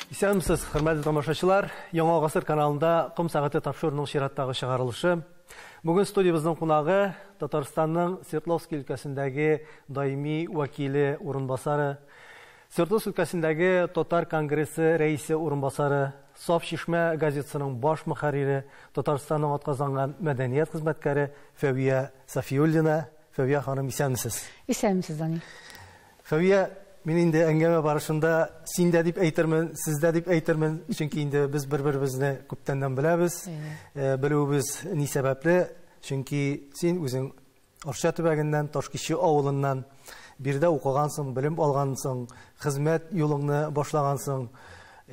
Исәнмесез, хөрмәтле тамашачылар. Яңа гасыр каналында Ком сәгате тапшыруының чираттагы чыгарылышы. Бүген студиябезнең кунагы Татарстанның Свердловский өлкәсендәге даими вәкиле урынбасары, Свердловск өлкәсендәге Татар конгрессы рәисе урынбасары, Саф чишмә газетасының баш мөхәррире, Татарстанның атказанган мәдәният хезмәткәре Фәвия Сафиуллина. Фәвия ханым, исәнмесез. Исәнмесез, Данил. Фәвия, мин инде әңгәмә барышында син дә дип әйтермен, сез дә дип әйтермен, чөнки инде без бер-беребезне күптәннән беләбез. Белүебез ни сәбәпле? Чөнки син үзең Арча төбәгеннән, Ташкичү авылыннан, биредә укыгансың, белем алгансың, хезмәт юлыңны башлагансың.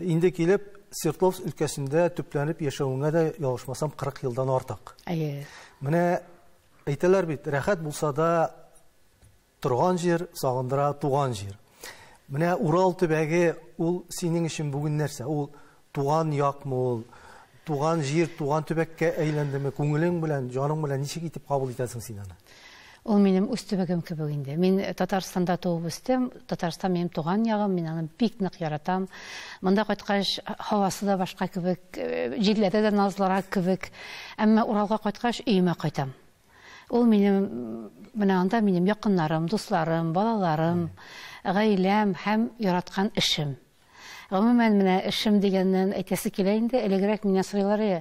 Инде килеп, Свердловск өлкәсендә төпләнеп яшәвеңә дә, ялгышмасам, 40 елдан артык. Әйе. Менә әйтәләр бит, рәхәт булса да торган җир сагындыра туган җир. Менә Урал төбәге ул синең өчен бүген нәрсә? Ул туган якмы ул? Туган җир, туган төбәккә әйләндеме? Күңелең белән, җаның белән ничек итеп кабул итәсең син аны? Ул минем үз төбәгем кебек инде. Мин Татарстанда туып үстем. Татарстан минем туган ягым, мин аны бик нык яратам. Монда кайткач, һавасы да башка кебек, җилләре дә назлырак кебек. Әмма Уралга кайткач, өемә кайтам. Ул минем, менә анда минем якыннарым, дусларым, балаларым, гаиләм һәм яраткан эшем. Гомумән, менә эшем дигәннән әйтәсе килә инде, элегрәк миннән сорыйлар иде,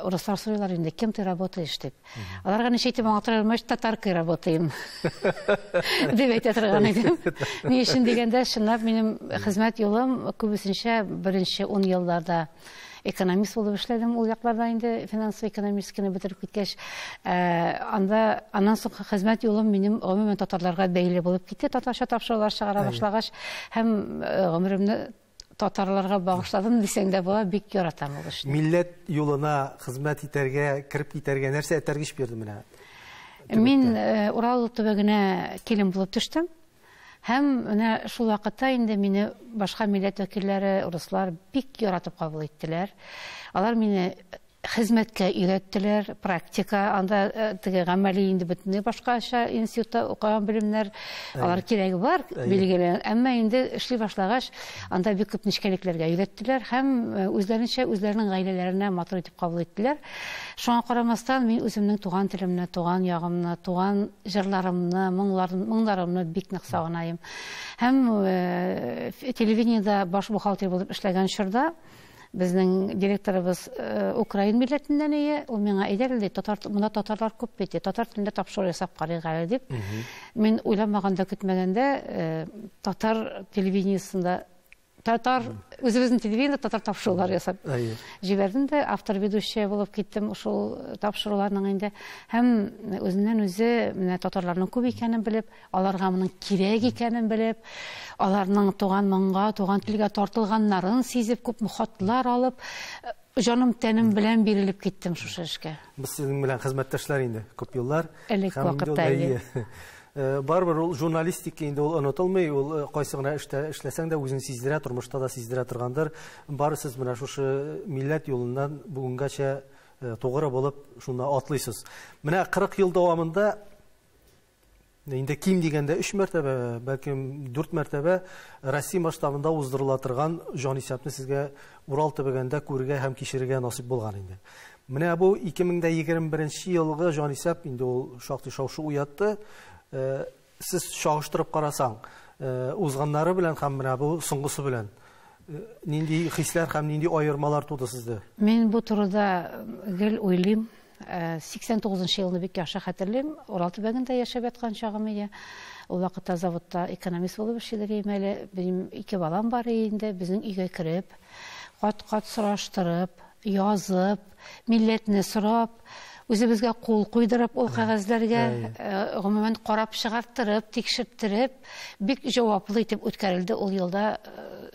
урыслар сорыйлар инде, кем ты работаешь дип. Аларга ничә итеп аңлатырга белмәс, татаркой работаем дип әйтә торган идем. Ни өчен дигәндә, чынлап минем хезмәт юлым күбесенчә беренче 10 елларда экономист булып эшләдем ул якларда инде финансово-экономическийны бетереп киткәч, анда аннан соң хезмәт юлым минем гомумән татарларга бәйле булып китте, татарча тапшырулар чыгара башлагач һәм гомеремне татарларга багышладым дисәң дә була, бик яратам ул эшне. Милләт юлына хезмәт итәргә, кереп китәргә нәрсә этәргеч бирде менә? Мин Урал төбәгенә килен булып төштем. Һәм менә шул вакытта инде мине башка милләт вәкилләре, урыслар бик яратып кабул иттеләр. Алар мине хезмәткә өйрәттеләр, практика, анда теге гамәли инде бөтенләй башкача институтта укыган белемнәр, алар кирәге бар, билгеле. Әмма инде эшли башлагач, анда бик күп нечкәлекләргә өйрәттеләр һәм үзләренчә үзләренең гаиләләренә матур итеп кабул иттеләр. Шуңа карамастан, мин үземнең туган телемне, туган ягымны, туган җырларымны, моңнарымны бик нык сагынаем. Һәм телевидениедә баш бухгалтер булып эшләгән чорда безнең директорыбыз украин милләтеннән ие, ул миңа әйдә әле, татар, монда татарлар күп бит, татар телендә тапшыру ясап карыйк әле дип. Мин уйламаганда, көтмәгәндә татар телевидениесендә татар, үзебезнең телевидениедә татар тапшырулар ясап җибәрдем дә, автор ведущая булып киттем шул тапшыруларның инде. Һәм үзеннән үзе менә татарларның күп икәнен белеп, аларга моның кирәк икәнен белеп, аларның туган моңга, туган телгә тартылганнарын сизеп, күп хатлар алып, җаным тәнем белән бирелеп киттем шушы эшкә. Без сезнең белән хезмәттәшләр инде күп еллар. Элек вакытта әйе. Барыбер ул журналистика инде ул онытылмый, ул кайсы гына эштә эшләсәң дә үзен сиздерә, тормышта да сиздерә торгандыр. Бары сез менә шушы милләт юлыннан бүгенгәчә тугры булып шунда атлыйсыз. Менә 40 ел дәвамында инде ким дигәндә 3 мәртәбә, бәлкем 4 мәртәбә Россия масштабында уздырыла торган җанисәпне сезгә Урал төбәгендә күрергә һәм кичерергә насыйп булган инде. Менә бу 2021 елгы җанисәп инде ул шактый шау-шу уятты. Сез чагыштырып карасаң, узганнары белән һәм менә бу соңгысы белән нинди хисләр һәм нинди аермалар туды сездә? Мин бу турыда гел уйлыйм. 89 елны бик яхшы хәтерлим. Урал төбәгендә яшәп яткан чагым иде. Ул вакытта заводта экономист булып эшлидер идем әле. Минем 2 балам бар инде. Безнең өйгә кереп, кат-кат сораштырып, язып, милләтне сорап, үзебезгә кул куйдырып ул кәгазьләргә, гомумән карап чыгарттырып, тикшерттереп, бик җаваплы итеп үткәрелде ул елда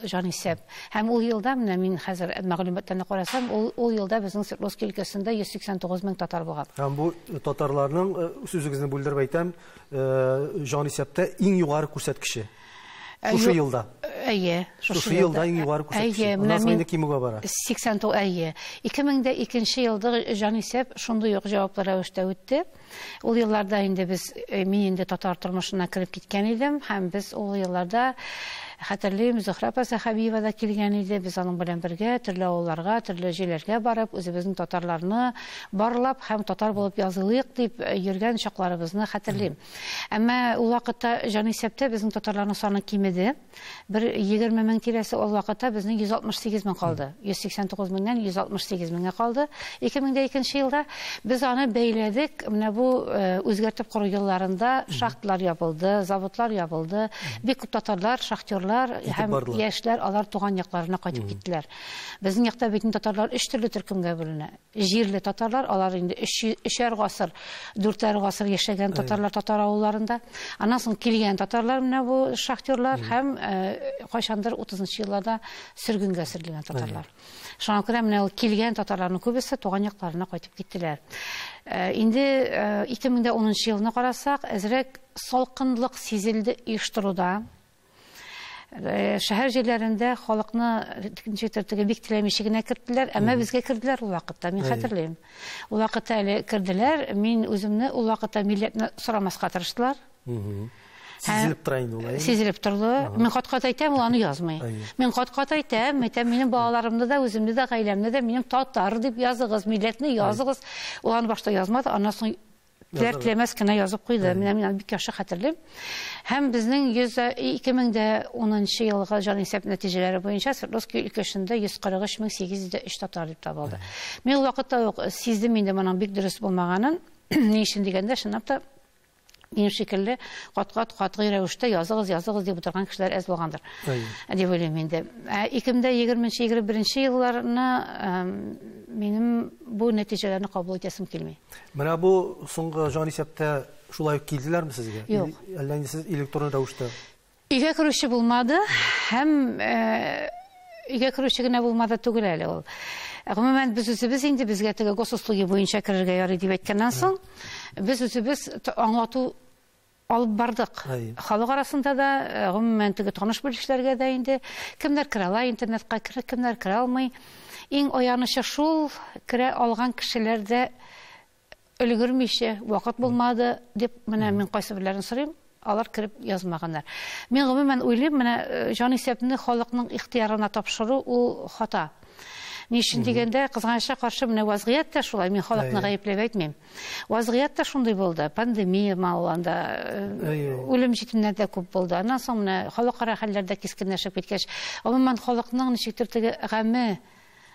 җанисәп. Һәм ул елда менә мин хәзер мәгълүматларны карасам, ул елда безнең Свердловск өлкәсендә 189 мең татар булган. Һәм бу татарларның, сүзегезне бүлдереп әйтәм, җанисәптә иң югары күрсәткече. Шушы елда. Әйе, шушы елда иң югары күрсәткече. Аннан соң инде кимүгә бара. 89, әйе. 2002 елда җанисәп шундый ук җаваплы рәвештә үтте. Ул елларда инде без, мин инде татар тормышына кереп киткән идем, һәм без ул елларда Хәтерлим, Зөһрә апа Сәхәбиева да килгән иде. Без аның белән бергә төрле авылларга, төрле җирләргә барып, үзебезнең татарларны барлап һәм татар булып язылыйк дип йөргән чакларыбызны хәтерлим. Әмма ул вакытта җанисәптә безнең татарларның саны кимеде. Бер 20 мең тирәсе ул вакытта безнең 168 мең калды. 189 меңнән 168 меңгә калды. 2002 елда без аны бәйләдек. Менә бу үзгәртеп кору елларында шахталар ябылды, заводлар ябылды. Бик күп татарлар, шахтерлар һәм яшьләр алар туган якларына кайтып киттеләр. Безнең якта бит татарлар өч төрле төркемгә бүленә. Җирле татарлар, алар инде өчәр гасыр, дүртәр гасыр яшәгән татарлар татар авылларында. Аннан соң килгән татарлар менә бу шахтерлар һәм кайчандыр 30 елларда сөргенгә сөрелгән татарлар. Шуңа күрә менә ул килгән татарларның күбесе туган якларына кайтып киттеләр. Инде 2010 елны карасак, әзрәк салкынлык сизелде оештыруда. Шәһәр җирләрендә халыкны ничектер теге бик теләмичә генә керттеләр, әмма безгә керделәр ул вакытта, мин хәтерлим. Ул вакытта әле керделәр, мин үземне ул вакытта милләтне сорамаска тырыштылар. Сизелеп тора инде ул. Сизелеп торды. Мин кат-кат әйтәм, ул аны язмый. Мин кат-кат әйтәм, әйтәм, минем балаларымны да, үземне дә, гаиләмне дә минем татар дип языгыз, милләтне языгыз. Ул аны башта язмады, аннан соң теләр-теләмәс кенә язып куйды. Менә мин аны бик яхшы хәтерлим. Һәм безнең 2010 елгы җанисәп нәтиҗәләре буенча Свердловский өлкәсендә 143 803 татар дип табылды. Мин ул вакытта ук сиздем инде моның бик дөрес булмаганын. Ни өчен дигәндә, чынлап та минем шикелле кат-кат катгый рәвештә языгыз, языгыз дип утырган кешеләр әз булгандыр. Дип уйлыйм инде. 2020-21 елларны минем бу нәтиҗәләрне кабул итәсем килми. Менә бу соңгы җанисәптә шулай ук килделәрме сезгә? Юк. Әллә инде сез электрон рәвештә? Өйгә керүче булмады һәм өйгә керүче генә булмады түгел әле ул. Гомумән, без үзебез инде безгә теге госуслуги буенча керергә ярый дип әйткәннән соң, без үзебез аңлату алып бардык. Халык арасында да, гомумән, теге таныш белешләргә дә инде кемнәр керә ала интернетка, кемнәр керә алмый. Иң аянычы шул, керә алган кешеләр дә өлгермичә, вакыт булмады дип, менә мин кайсы берләрен сорыйм, алар кереп язмаганнар. Мин гомумән уйлыйм, менә җанисәпне халыкның ихтыярына тапшыру ул хата. Ни өчен дигәндә, кызганычка каршы менә вазгыять тә шулай, мин халыкны гаепләп әйтмим. Вазгыять тә шундый булды. Пандемия ма ул анда, үлем җитемнәр дә күп булды. Аннан соң менә халыкара хәлләр дә кискенләшеп киткәч, гомумән халыкның ничектер теге гаме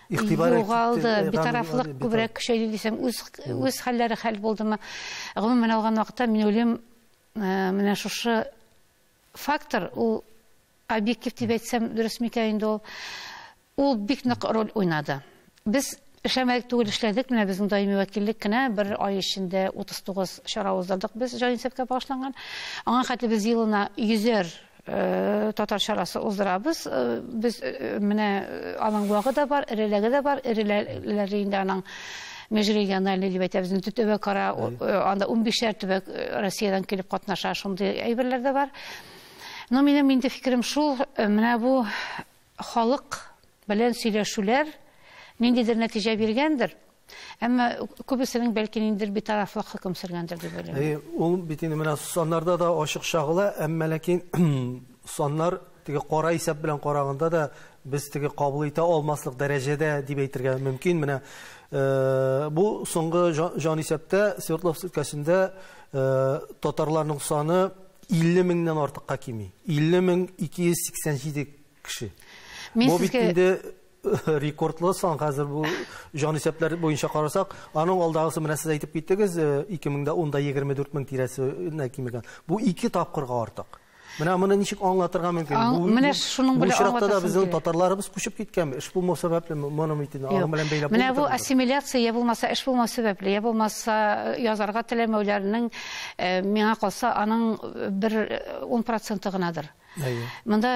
югалды, битарафлык күбрәк көчәйде дисәм, үз хәлләре хәл булдымы? Гомумән алган вакытта мин уйлыйм, менә шушы фактор, ул объектив дип әйтсәм, дөрес микән инде ул, ул бик нык роль уйнады. Без эшләмәдек түгел, эшләдек. Менә безнең даими вәкиллек кенә бер ай эчендә 39 чара уздырдык без җанисәпкә багышланган. Аңа хәтле без елына 100 татар чарасы уздырабыз. Без менә аның вагы да бар, эреләге дә бар. Эреләре инде аның межрегиональный дип әйтәбез. Инде төбәкара, анда 15 төбәк Россиядән килеп катнаша, шундый әйберләр дә бар. Но минем инде фикерем шул, менә бу халык белән сөйләшүләр ниндидер нәтиҗә биргәндер. Әмма күбесенең бәлки ниндидер битарафлык хөкем сөргәндер дип уйлыйм. Ул бит инде менә саннарда да ачык чагыла, әмма ләкин саннар теге кара исәп белән караганда да без теге кабул итә алмаслык дәрәҗәдә дип әйтергә мөмкин. Менә бу соңгы җанисәптә Свердловск өлкәсендә татарларның саны 50 меңнән артыкка кими. 50 287 кеше. Бу бит инде рекордлы сан хәзер бу җанисәпләр буенча карасак, аның алдагысы менә сез әйтеп киттегез, 2010-да 24 мең тирәсенә кимегән. Бу ике тапкырга артык. Менә моны ничек аңлатырга мөмкин? Бу менә шуның белән очракта да безнең татарларыбыз күчеп киткәнме? Эш булмау сәбәпле моны бит инде аның белән бәйләп. Менә бу ассимиляция я булмаса эш булмау сәбәпле, я булмаса язарга теләмәүләренең, миңа калса, аның бер 10% гынадыр. Монда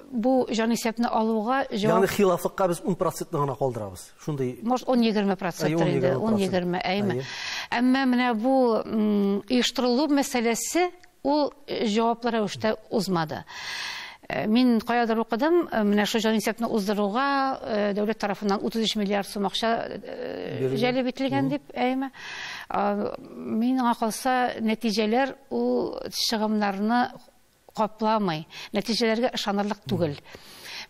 бу җанисәпне алуга җавап... Ягъни хилафлыкка без 10% гына калдырабыз. Шундый. Может, 10-20% инде, 10-20, әйме. Әмма менә бу оештырылу мәсьәләсе ул җаваплы рәвештә узмады. Мин каядыр укыдым, менә шул җанисәпне уздыруга дәүләт тарафыннан 33 миллиард сум акча җәлеп ителгән дип, әйме. Миңа калса, нәтиҗәләр ул чыгымнарны капламый, нәтиҗәләргә ышанырлык түгел.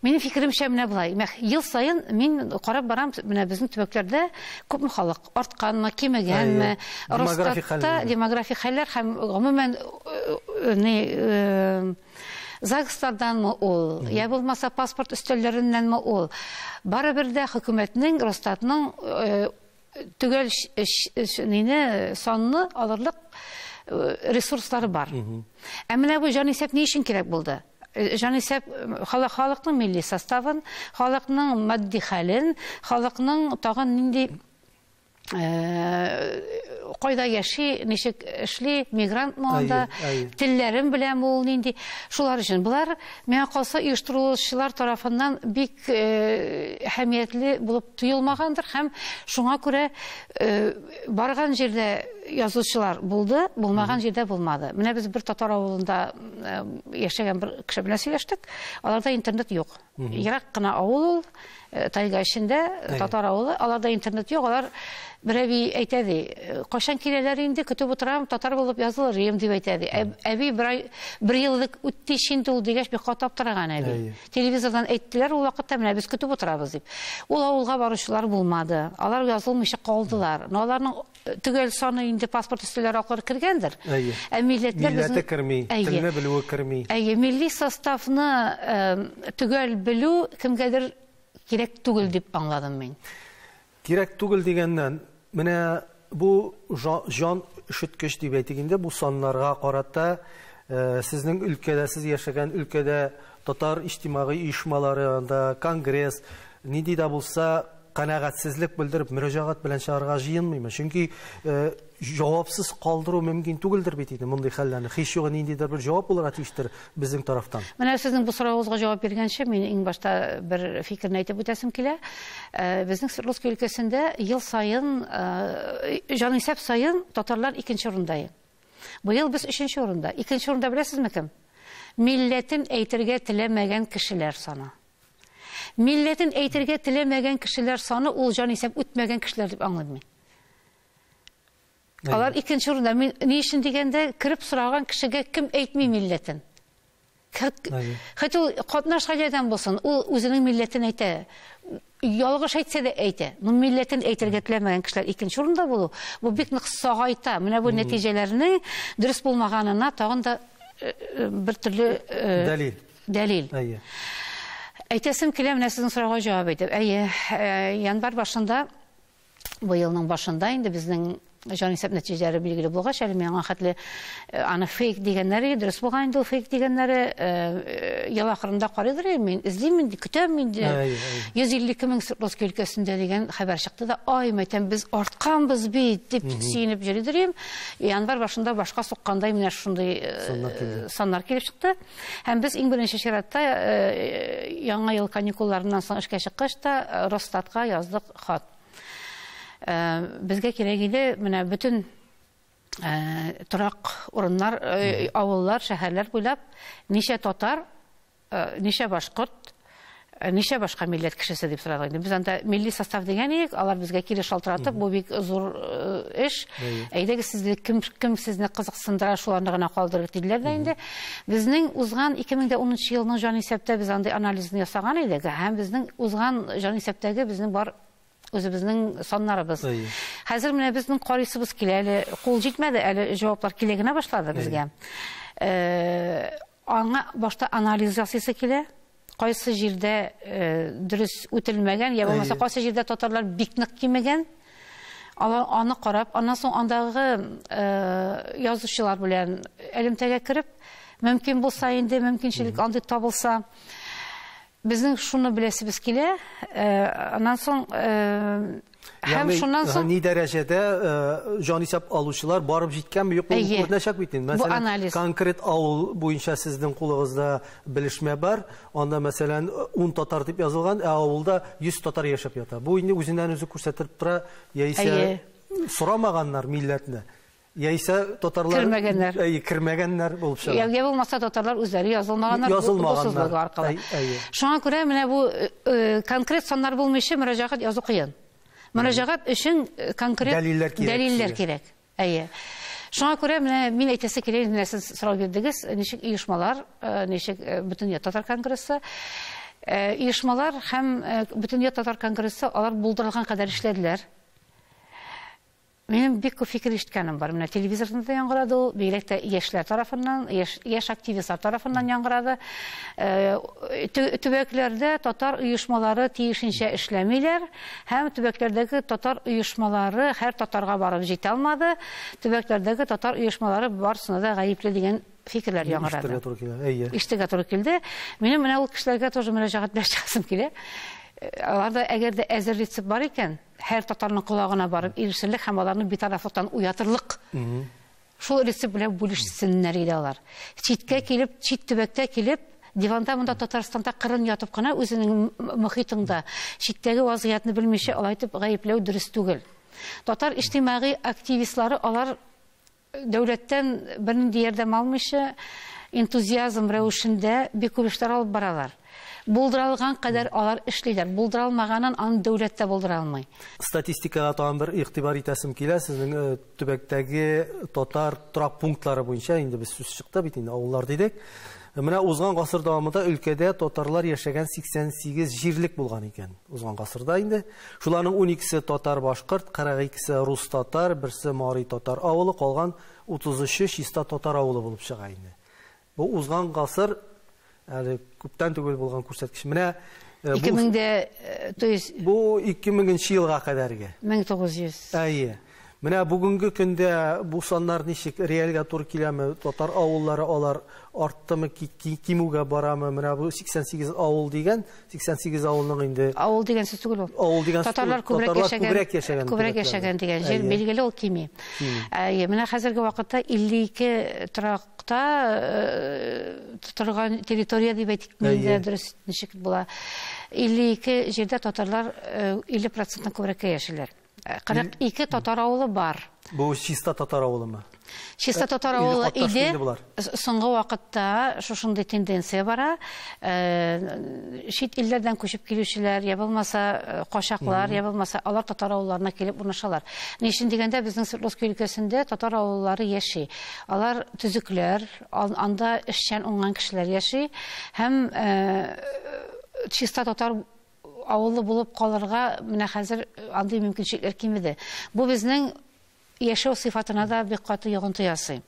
Минем фикеремчә менә болай, ел саен мин карап барам, менә безнең төбәкләрдә күпме халык артканмы, кимегәнме, Росстатта демографик хәлләр һәм гомумән ЗАГСларданмы ул, я булмаса паспорт өстәлләреннәнме ул. Барыбер дә хөкүмәтнең, Росстатның төгәл санны алырлык ресурслары бар. Ә менә бу җанисәп ни өчен кирәк булды? Җанисәп халыкның милли составын, халыкның матди хәлен, халыкның тагын нинди кайда яши, ничек эшли, мигрантмы анда, телләрен беләме ул нинди. Шулар өчен болар миңа калса оештыручылар тарафыннан бик әһәмиятле булып тоелмагандыр һәм шуңа күрә барган җирдә язучылар булды, булмаган җирдә булмады. Менә без бер татар авылында яшәгән бер кеше белән сөйләштек, аларда интернет юк. Ерак кына авыл ул, тайга эчендә татар авылы, аларда интернет юк, алар бер әби әйтә ди, кайчан киләләр инде, көтеп утырам, татар булып язылыр идем дип әйтә ди. Әби бер еллык үтте инде ул дигәч, бик каты аптыраган әби. Телевизордан әйттеләр ул вакытта, менә без көтеп утырабыз дип. Ул авылга баручылар булмады. Алар язылмыйча калдылар. Но аларның төгәл саны инде паспорт өстәлләре аркылы кергәндер. Ә милләтләр милләте керми, телне белүе керми. Әйе, милли составны төгәл белү кемгәдер кирәк түгел дип аңладым мин. Кирәк түгел дигәннән, менә бу җан өшеткеч дип әйтик инде, бу саннарга карата сезнең өлкәдә, сез яшәгән өлкәдә татар иҗтимагый оешмалары, анда конгресс, нинди дә булса канәгатьсезлек белдереп мөрәҗәгать белән чыгарга җыенмыймы? Чөнки җавапсыз калдыру мөмкин түгелдер бит инде мондый хәлләрне. Һич югы ниндидер бер җавап булырга тиештер безнең тарафтан. Менә сезнең бу соравыгызга җавап биргәнче, мин иң башта бер фикерне әйтеп үтәсем килә. Безнең Свердловск өлкәсендә ел саен, җанисәп саен татарлар икенче урында. Быел без өченче урында. Икенче урында беләсезме кем? Милләтен әйтергә теләмәгән кешеләр саны. Милләтен әйтергә теләмәгән кешеләр саны ул җанисәп үтмәгән кешеләр дип аңлыйм мин. Алар икенче урында. Мин ни өчен дигәндә, кереп сораган кешегә кем әйтми милләтен? Хәтта ул катнаш гаиләдән булсын, ул үзенең милләтен әйтә. Ялгыш әйтсә дә әйтә. Но милләтен әйтергә теләмәгән кешеләр икенче урында булу, бу бик нык сагайта. Менә бу нәтиҗәләрнең дөрес булмаганына тагын да бер төрле дәлил. Дәлил. Әйтәсем килә, менә сезнең сорауга җавап әйтеп. Әйе, январь башында, бу елның башында инде безнең җанисәп нәтиҗәләре билгеле булгач, әле миңа хәтле аны фейк дигәннәре, дөрес булган инде ул фейк дигәннәре, ел ахырында карыйдыр инде, мин эзлим инде, көтәм инде. 152 мең Свердловск өлкәсендә дигән хәбәр чыкты да, ай, мәйтәм, без артканбыз бит дип сөенеп йөридер идем. Январь башында башка суккандай менә шундый саннар килеп чыкты. Һәм без иң беренче чиратта яңа ел каникулларыннан соң эшкә чыккач та Росстатка яздык хат. Безгә кирәк иде менә бөтен торак урыннар, авыллар, шәһәрләр буйлап ничә татар, ничә башкорт, ничә башка милләт кешесе дип сорадык инде. Без анда милли состав дигән идек, алар безгә кире шалтыратып, бу бик зур эш. Әйдәгез, сезне кем сезне кызыксындыра, шуларны гына калдырыйк диделәр дә инде. Безнең узган 2010 елның җанисәптә без андый анализны ясаган идек, һәм безнең узган җанисәптәге безнең бар үзебезнең саннарыбыз. Хәзер менә безнең карыйсыбыз килә, әле кул җитмәде, әле җаваплар килә генә башлады безгә. Аңа башта анализ ясыйсы килә. Кайсы җирдә дөрес үтелмәгән, я булмаса кайсы җирдә татарлар бик нык кимегән, алар аны карап, аннан соң андагы язучылар белән элемтәгә кереп, мөмкин булса инде, мөмкинчелек андый табылса, безнең шуны беләсебез килә. Аннан соң һәм шуннан соң ни дәрәҗәдә җанисәп алучылар барып җиткәнме, юкмы, күренәчәк бит инде. Мәсәлән, конкрет авыл буенча сезнең кулыгызда белешмә бар, анда мәсәлән 10 татар дип язылган, ә авылда 100 татар яшәп ята. Бу инде үзеннән үзе күрсәтеп тора, яисә сорамаганнар милләтне. Яисә татарлар кермәгәннәр. Әйе, кермәгәннәр булып чыга. Я булмаса татарлар үзләре язылмаганнар, бусызлыгы аркылы. Шуңа күрә менә бу конкрет саннар булмыйча мөрәҗәгать язу кыен. Мөрәҗәгать өчен конкрет дәлилләр кирәк. Әйе. Шуңа күрә менә мин әйтәсе килә, менә сез сорау бирдегез, ничек оешмалар, ничек Бөтендөнья татар конгрессы, оешмалар һәм Бөтендөнья татар конгрессы алар булдырылган кадәр эшләделәр. Минем бик күп фикер ишеткәнем бар. Менә телевизордан да яңгырады ул, бигрәк тә яшьләр тарафыннан, яшь активистлар тарафыннан яңгырады. Төбәкләрдә татар оешмалары тиешенчә эшләмиләр һәм төбәкләрдәге татар оешмалары һәр татарга барып җитә алмады. Төбәкләрдәге татар оешмалары барысына да гаепле дигән фикерләр яңгырады. Ишетергә туры килә. Әйе. Ишетергә туры килде. Минем менә ул кешеләргә тоже мөрәҗәгать белән чыгасым килә. Аларда әгәр дә әзер рецепт бар икән, һәр татарның колагына барып ирешерлек һәм аларны битарафлыктан уятырлык. Шул рецепт белән бүлешсеннәр иде алар. Читкә килеп, чит төбәктә килеп, диванда монда Татарстанда кырын ятып кына үзенең мохитыңда читтәге вазгыятьне белмичә алай итеп гаепләү дөрес түгел. Татар иҗтимагый активистлары алар дәүләттән бернинди ярдәм алмыйча энтузиазм рәвешендә бик күп эшләр алып баралар. Булдыра алган кадәр алар эшлиләр. Булдыра алмаганын аны дәүләт тә булдыра алмый. Статистикага тагын бер игътибар итәсем килә. Сезнең төбәктәге татар торак пунктлары буенча инде без сүз чыкты бит инде, авыллар дидек. Менә узган гасыр дәвамында өлкәдә татарлар яшәгән 88 җирлек булган икән. Узган гасырда инде. Шуларның 12-се татар-башкорт, 42-се рус-татар, берсе мари-татар авылы, калган 33-е чиста татар авылы булып чыга инде. Бу узган гасыр әле күптән түгел булган күрсәткеч. Менә Ике меңдә, то есть бу ике меңенче елга кадәрге. 1900. Әйе. Менә бүгенге көндә бу саннар ничек реальгә туры киләме? Татар авыллары алар арттымы, кимүгә барамы? Менә бу 88 авыл дигән, 88 авылның инде Авыл дигән сүз түгел ул. Авыл дигән сүз Татарлар түгел. күбрәк Татарлар яшәгән, күбрәк яшәгән күбрәк төбәкләрдә. яшәгән дигән җир, Әйе. билгеле ул кими. Кими. Әйе, менә хәзерге вакытта 52 торакта торган территория дип әйтик, Әйе. инде дөрес ничек була. 52 җирдә татарлар илле проценттан күбрәккә яшиләр. 42 татар авылы бар. Бу чиста татар авылымы? Чиста татар Илле авылы катнаш иде. инде булар. Соңгы вакытта шушындый тенденция бара. Чит илләрдән күчеп килүчеләр, я булмаса качаклар, я булмаса алар татар авылларына килеп урнашалар. Ни өчен дигәндә, безнең Свердловск өлкәсендә татар авыллары яши. Алар төзекләр, анда эшчән уңган кешеләр яши һәм чиста татар авылы булып калырга менә хәзер андый мөмкинчелекләр кимеде. Бу безнең яшәү сыйфатына да бик каты йогынты ясый.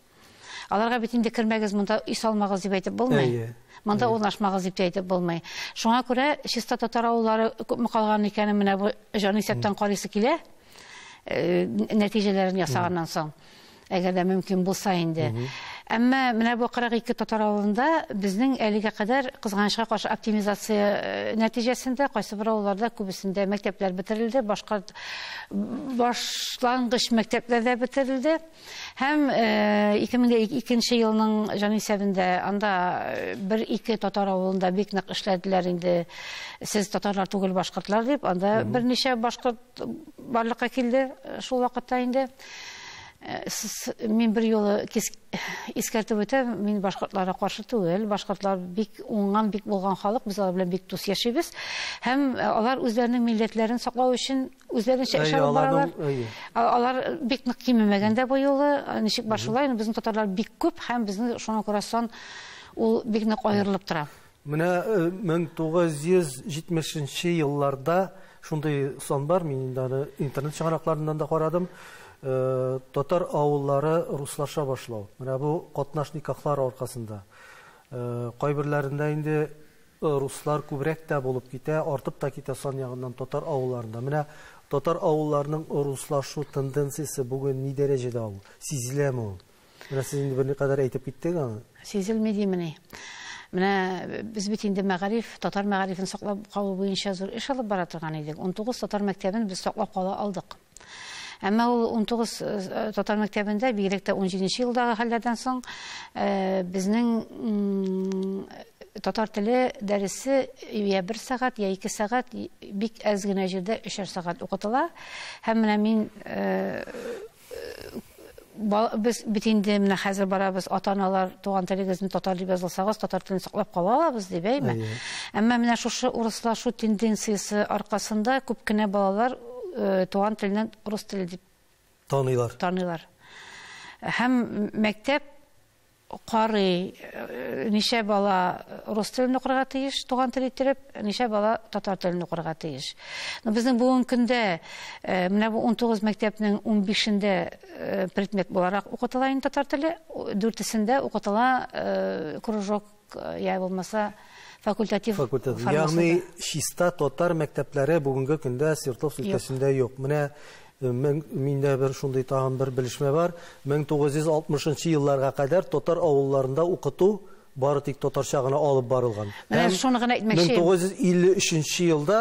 Аларга бит инде кермәгез, монда өй салмагыз дип әйтеп булмый. Әйе. Монда Әйе. урнашмагыз дип тә әйтеп булмый. Шуңа күрә чиста татар авыллары күпме калган икәнен менә бу җанисәптән карыйсы килә. Нәтиҗәләрен ясаганнан соң, әгәр дә мөмкин булса инде. Әмма менә бу 42 татар авылында безнең әлегә кадәр кызганычка каршы оптимизация нәтиҗәсендә кайсы бер авылларда күбесендә мәктәпләр бетерелде, башка башлангыч мәктәпләр дә бетерелде. Һәм ике мең дә икенче елның җанисәбендә анда бер-ике татар авылында бик нык эшләделәр инде. Сез татарлар түгел, башкортлар дип, анда берничә башкорт барлыкка килде шул вакытта инде. Мин бер юлы искәртеп үтәм, мин башкортларга каршы түгел. Башкортлар бик уңган, бик булган халык, без алар белән бик дус яшибез. Һәм алар үзләренең милләтләрен саклау өчен үзләренчә эш Әйе, алып баралар. аларның, әйе. Алар бик нык кимемәгән дә бу юлы. Ничек бар шулай, безнең татарлар бик күп һәм безнең шуңа күрә сан ул бик нык аерылып тора. Менә мең тугыз йөз җитмешенче елларда шундый сан бар, мин инде аны интернет чыганакларыннан да карадым. Татар авыллары руслаша башлау. Менә бу катнаш никахлар аркасында. Кайберләрендә инде руслар күбрәк тә булып китә, артып та китә сан ягыннан татар авылларында. Менә татар авылларының руслашу тенденциясе бүген ни дәрәҗәдә ул? Сизеләме ул? Менә сез инде берникадәр әйтеп киттегез аны. Сизелми димени. Менә без бит инде мәгариф, татар мәгарифен саклап калу буенча зур эш алып бара торган идек. 19 татар мәктәбен без саклап кала алдык. Әмма ул 19 татар мәктәбендә бигрәк тә унҗиденче елдагы хәлләрдән соң безнең татар теле дәресе я бер сәгать, я ике сәгать, бик әз генә җирдә өчәр сәгать укытыла. Һәм менә мин без бит инде менә хәзер барабыз, ата-аналар туган телегезне татар дип язылсагыз, татар телен саклап кала алабыз дип, әйме? Әйе. Әмма менә шушы урыслашу тенденциясе аркасында күп кенә балалар туган теленнән рус теле дип таныйлар. Таныйлар. Һәм мәктәп карый, ничә бала рус телен укырга тиеш, туган тел иттереп, ничә бала татар телен укырга тиеш. Но безнең бүгенге көндә менә бу 19 мәктәпнең 15-ендә предмет буларак укытыла инде татар теле, 4-сендә укытыла кружок я булмаса факультатив. Факультатив. Ягъни чиста татар мәктәпләре бүгенге көндә Свердловск өлкәсендә юк. Менә миндә бер шундый тагын бер белешмә бар. 1960 елларга кадәр татар авылларында укыту бары тик татарча гына алып барылган. Менә шуны гына әйтмәкче. 1953 елда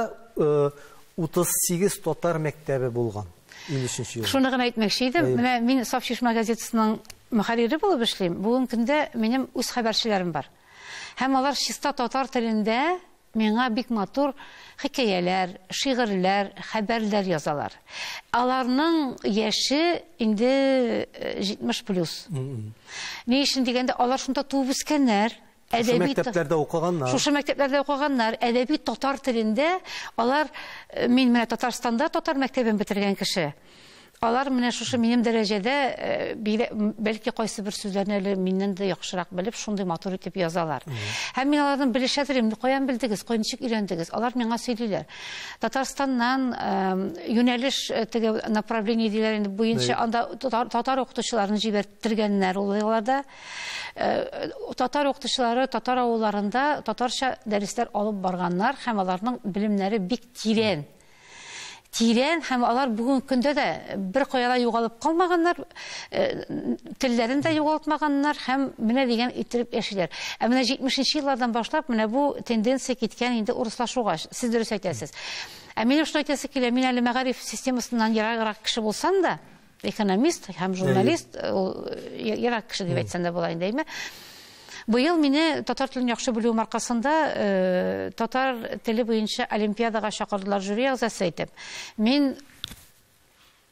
38 татар мәктәбе булган. 53 елда. Шуны гына әйтмәкче идем. Менә мин Саф Чишмә газетасының мөхәррире булып эшлим. Бүгенге көндә минем үз хәбәрчеләрем бар. Һәм алар чиста татар телендә миңа бик матур хикәяләр, шигырьләр, хәбәрләр язалар. Аларның яше инде 70 плюс. Ни өчен дигәндә, алар шунда туып үскәннәр. Шушы мәктәпләрдә укыганнар. Шушы мәктәпләрдә укыганнар. Әдәби татар телендә алар, мин менә Татарстанда татар мәктәбен бетергән кеше. Алар менә шушы минем дәрәҗәдә, бәлки кайсы бер сүзләрне әле миннән дә яхшырак белеп, шундый матур итеп язалар. Һәм мин алардан белешә торыйм, каян белдегез, каян ничек өйрәндегез? Алар миңа сөйлиләр. Татарстаннан юнәлеш теге направление диләр инде буенча анда татар укытучыларын җибәрттергәннәр ул елларда. Татар укытучылары татар авылларында татарча дәресләр алып барганнар һәм аларның белемнәре бик тирән. Тирән һәм алар бүгенге көндә дә бер кая да югалып калмаганнар, телләрен дә югалтмаганнар һәм менә дигән иттереп яшиләр. Ә менә 70 еллардан башлап менә бу тенденция киткән инде урыслашуга. Сез дөрес әйтәсез. Ә минем шуны әйтәсе килә, мин әле мәгариф системасыннан ераграк кеше булсам да, экономист һәм журналист, ул ерак кеше дип әйтсәм дә була инде, әйме? Быел мине татар телен яхшы белүем аркасында татар теле буенча олимпиадага чакырдылар жюри әгъзасы итеп. Мин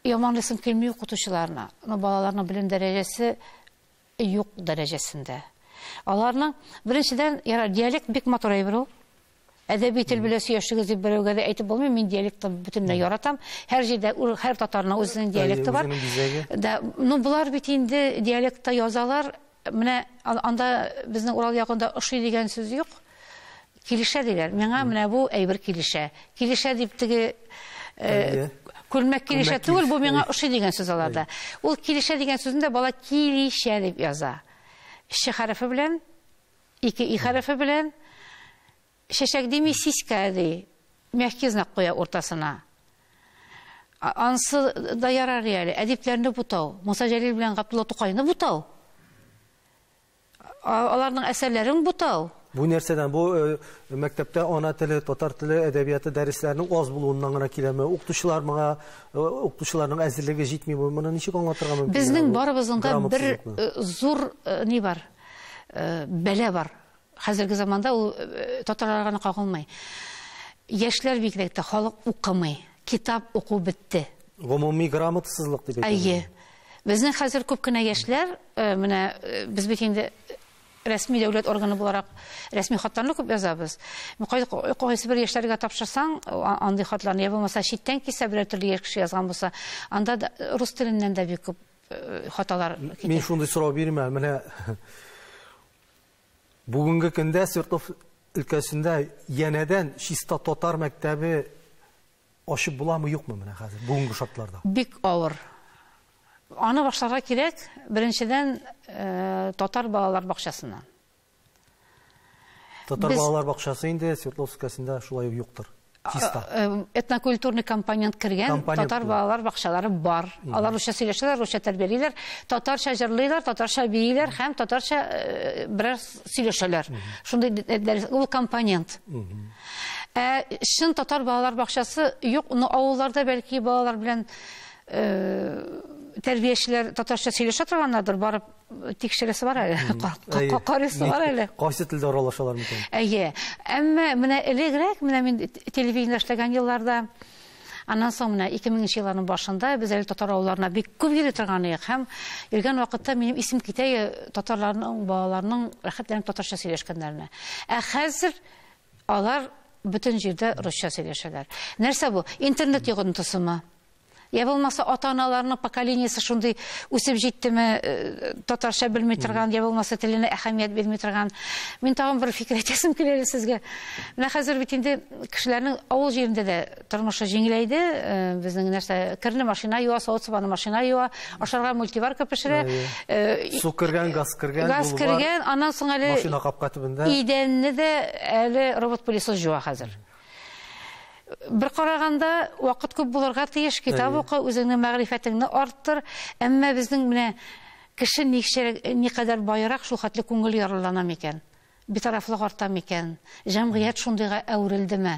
яманлыйсым килми укытучыларны, но балаларның белем дәрәҗәсе юк дәрәҗәсендә. Аларның беренчедән, ярар, диалект бик матур әйбер ул. Әдәби тел белән сөйләшегез дип берәүгә дә әйтеп булмый, мин диалектны бөтенләй яратам. Һәр җирдә, һәр татарның үзенең диалекты бар. Да, ну болар бит инде диалектта язалар. Менә анда безнең Урал ягында ошый дигән сүз юк. Килешә диләр. Миңа менә бу әйбер килешә. Килешә дип теге күлмәк килешә түгел, бу миңа ошый дигән сүз аларда. Ул килешә дигән сүзне дә бала килешә дип яза. Ш хәрефе белән, ике и хәрефе белән. Чәчәк дими, сиська ди. Мягкий знак куя уртасына. Ансы да ярар әле. Әдипләрне бутау. Муса Җәлил белән Габдулла Тукайны бутау. Аларның әсәрләрен бутау. Бу нәрсәдән? Бу мәктәптә ана теле, татар теле, әдәбияты дәресләренең аз булуыннан гына киләме? Укытучылар моңа, укытучыларның әзерлеге җитми. Моны ничек аңлатырга мөмкин? Безнең барыбызның да бер зур ни бар? Бәла бар. Хәзерге заманда ул татарларга гына кагылмый. Яшьләр бигрәк тә халык укымый. Китап уку бетте. Гомуми грамотасызлык дип әйтәләр. Әйе. Безнең хәзер күп кенә яшьләр, менә без бит инде рәсми дәүләт органы буларак рәсми хатларны күп язабыз. Кайсы бер яшьләргә тапшырсаң, андый хатларны, я булмаса читтән килсә берәр төрле яшь кеше язган булса, анда да рус теленнән дә бик күп хаталар китә. Мин шундый сорау бирим әле, менә бүгенге көндә Свердлов өлкәсендә янәдән чиста татар мәктәбе ачып буламы, юкмы менә хәзер бүгенге шартларда? Бик авыр. Аны башларга кирәк, беренчедән, татар балалар бакчасыннан. Татар балалар бакчасы инде Свердловск өлкәсендә шулай ук юктыр. Чиста. Этнокультурный компонент кергән татар балалар бакчалары бар. Алар русча сөйләшәләр, русча тәрбиялиләр, татарча җырлыйлар, татарча бииләр һәм татарча бераз сөйләшәләр. Шундый ул компонент. Чын татар балалар бакчасы юк, но авылларда бәлки балалар белән тәрбиячеләр татарча сөйләшә торганнардыр, барып тикшерәсе бар әле, карыйсы бар әле. Кайсы телдә аралашалар микән? Әйе. Әмма менә элегрәк, менә мин телевидениедә эшләгән елларда, аннан соң менә 2000 елларның башында без әле татар авылларына бик күп йөри торган идек һәм йөргән вакытта минем исем китә татарларның, балаларның рәхәтләнеп татарча сөйләшкәннәренә. Ә хәзер алар бөтен җирдә русча сөйләшәләр. Нәрсә бу? Интернет йогынтысымы? Я булмаса ата-аналарның поколениесе шундый үсеп җиттеме, татарча белми торган, я булмаса теленә әһәмият бирми торган. Мин тагын бер фикер әйтәсем килә әле сезгә. Менә хәзер бит инде кешеләрнең авыл җирендә дә тормышы җиңеләйде. Безнең нәрсә, керне машина юа, савыт-сабаны машина юа, ашарга мультиварка пешерә. Су кергән, газ кергән, газ кергән, аннан соң әле машина капка төбендә. Идәнне дә әле робот-пылесос юа хәзер. Бер караганда вакыт күп булырга тиеш, китап укы, үзеңнең мәгърифәтеңне арттыр. Әмма безнең менә кеше никадәр байрак, шул хәтле күңел яралана микән? Битарафлык арта микән? Җәмгыять шундыйга әверелдеме?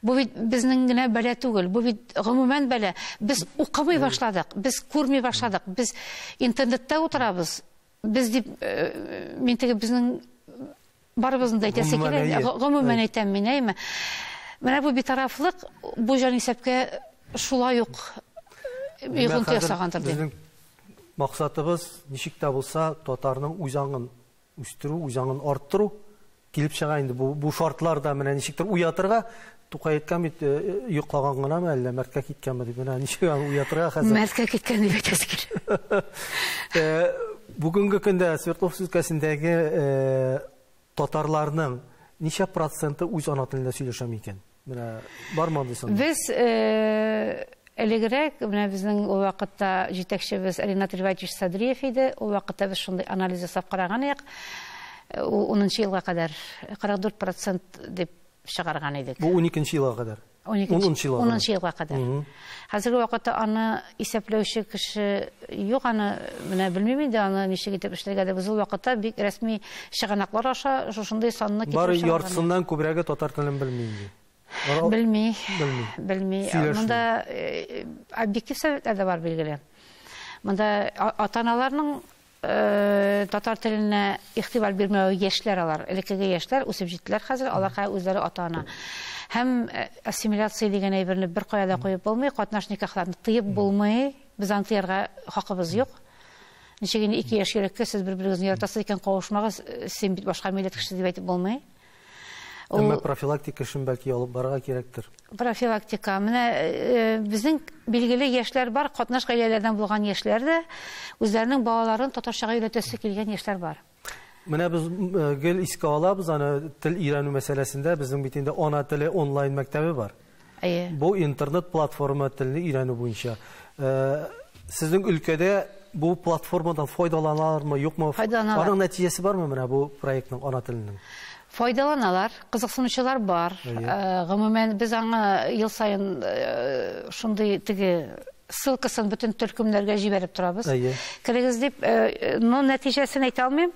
Бу бит безнең генә бәла түгел, бу бит гомумән бәла. Без укымый башладык, без күрми башладык, без интернетта утырабыз. Без дип, мин теге безнең барыбызны да әйтәсе килә, гомумән әйтәм мин, әйме? Менә бу битарафлык, бу җанисәпкә шулай ук йогынты ясагандыр дим. Безнең максатыбыз ничек тә булса татарның үз аңын үстерү, үз аңын арттыру. Килеп чыга инде бу шартларда менә ничектер уятырга. Тукай әйткән бит, йоклаган гынамы әллә мәрткә киткәнме дип, менә ничек аны уятырга хәзер. Мәрткә киткән дип әйтәсе килә. Бүгенге көндә Свердловск өлкәсендәге татарларның ничә проценты үз ана телендә сөйләшә микән? Менә бармы андый сан? Без элегрәк, менә безнең ул вакытта җитәкчебез Ринат Рифатович Садриев иде. Ул вакытта без шундый анализ ясап караган идек. Ул 10 елга кадәр 44% дип чыгарган идек. Бу 12 елга кадәр. 10 елга кадәр. Хәзерге вакытта аны исәпләүче кеше юк, аны менә белмим инде, аны ничек итеп эшләргә дә. Без ул вакытта бик рәсми чыганаклар аша шушындый санны китереп чыгарган. Бары яртысыннан күбрәге татар телен белми инде. Белми. Белми. Монда объектив сәбәпләр дә бар, билгеле. Монда ата-аналарның татар теленә игътибар бирмәве, яшьләр алар, элеккеге яшьләр үсеп җиттеләр хәзер, алар үзләре ата-ана. Һәм ассимиляция дигән әйберне бер кая да куеп булмый, катнаш никахларны тыеп булмый, без аны тыярга хакыбыз юк. Ничек инде ике яшь йөрәккә сез бер-берегезне яратасыз икән, кавышмагыз, син бит башка милләт кешесе дип әйтеп булмый. Әмма профилактика эшен бәлки алып барырга кирәктер. Профилактика. Менә безнең билгеле яшьләр бар, катнаш гаиләләрдән булган яшьләр дә, үзләренең балаларын татарчага өйрәтәсе килгән яшьләр бар. Менә без гел искә алабыз аны тел өйрәнү мәсьәләсендә, безнең бит инде ана теле онлайн мәктәбе бар. Бу интернет платформа телне өйрәнү буенча. Сезнең өлкәдә бу платформадан файдаланалармы, юкмы? Файдаланалар. Аның нәтиҗәсе бармы менә бу проектның, ана теленең? Файдаланалар, кызыксынучылар бар. Гомумән, без аңа ел сайын шундый теге ссылкасын бөтен төркемнәргә җибәреп торабыз. Керегез дип, но нәтиҗәсен әйтә алмыйм.